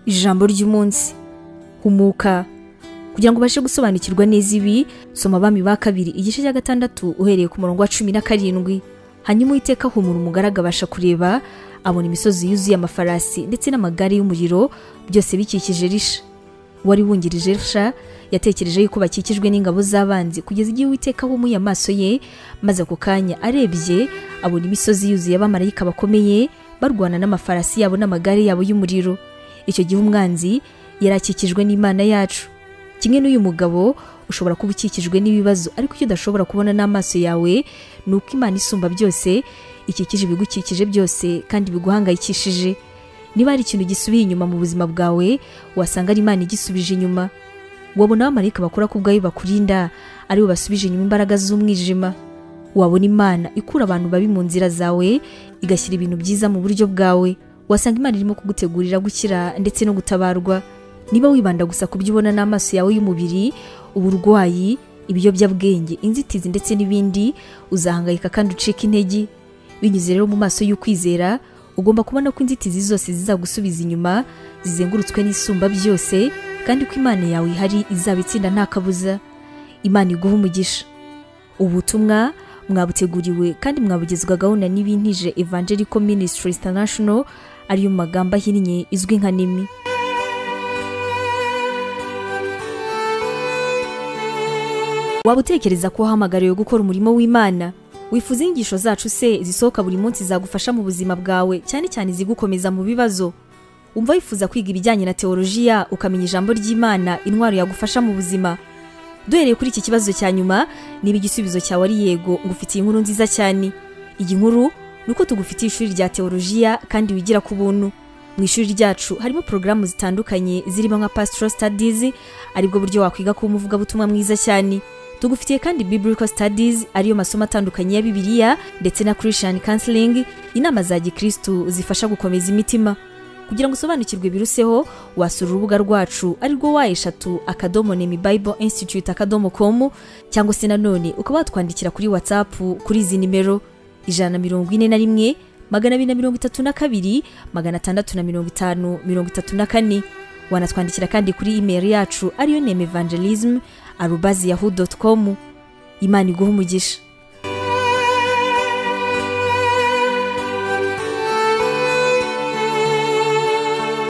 Ijambo ry'umunsi: humuka. Kugira ngo ubashe gusobanukirwa neza ibi, soma Abami ba Kabiri igice cya 6 uhereye ku murongo wa 17. Hanyuma Uwiteka ahumura umugaragu abasha kureba, abona imisozi yuzuye amafarasi ndetse n'amagare y'umuriro, byose bikikije Elisha. Wari wungirije Elisha yatekereje yuko bakikijwe n'ingabo z'abanzi kugeza igihe Uwiteka ahumuye amaso ye, maze ako kanya arebye abona imisozi yuzuye abamarayika bakomeye barwana n'amafarasi yabo n'amagare yabo y'umuriro. Icyo gihe umwanzi yari akikijwe n'Imana yacu. Kimwe n'uyu mugabo, ushobora kuba ukikijwe n'ibibazo, ariko icyo udashobora kubona n'amaso yawe ni uko Imana isumba byose ikikije ibigukikije byose kandi biguhangayikishije. Niba hari ikintu gisubiye inyuma mu buzima bwawe, wasanga ari Imana igisubije inyuma. Wabona abamarayika bakora ku bwawe bakurinda, ari bo basubije inyuma imbaraga z'umwijima. Wabona Imana ikura abantu babi mu nzira zawe, igashyira ibintu byiza mu buryo bwawe. Wasanga Imana irimo kugutegurira gukira ndetse no gutabarwa. Niba wibanda gusa ku byo ubona n'amaso yawe y'umubiri, uburwayi, ibiyobyabwenge, inzitizi ndetse n'ibindi, uzahangayika kandi ucika intege. Binyuze rero mu maso y'ukwizera, ugomba kubona ko inzitizi zose zizagusubiza inyuma zizengurutswe n'isumba byose, kandi ko Imana yawe ihari izabitsinda nta kabuza. Imana iguha umugisha. Ubutumwa mwabuteguriwe kandi mwabugezwagaho na Nibintije Evangelical Ministries International, ariyo mu magambo ahinnye izwi nka NEMI. Waba utekereza ko wahamagariwe gukora umurimo w'Imana? Wifuza inyigisho zacu se zisohoka buri munsi zagufasha mu buzima bwawe, cyane cyane izigukomeza mu bibazo? Umva wifuza kwiga ibijyanye na teolojiya, ukamenya ijambo ry'Imana, intwaro yagufasha mu buzima? Duhereye kuri iki kibazo cya nyuma, niba igisubizo cyawe ari yego, ngufitiye inkuru nziza cyane. Iyi nkuru ni uko tugufitiye ishuri rya teolojiya kandi wigira ku buntu. Mu ishuri ryacu harimo porogaramu zitandukanye zirimo nka Pastoral Studies, aribwo buryo wakwiga kuba umuvugabutumwa mwiza cyane. Tugufitiye kandi Biblical Studies, ariyo masomo atandukanye ya Bibiliya, ndetse na Christian Counseling, inama za gikristu zifasha gukomeza imitima. Kugira ngo usobanukirwe biruseho, wasura urubuga rwacu arirwo w3.nemibibleinstitute.com, cyangwa se nanone ukaba watwandikira kuri WhatsApp kuri izi nimero: 141 232 650 34. Wanatwandikira kandi kuri email yacu ariyo nemevangelism@yahoo.com. Imana iguhe umugisha.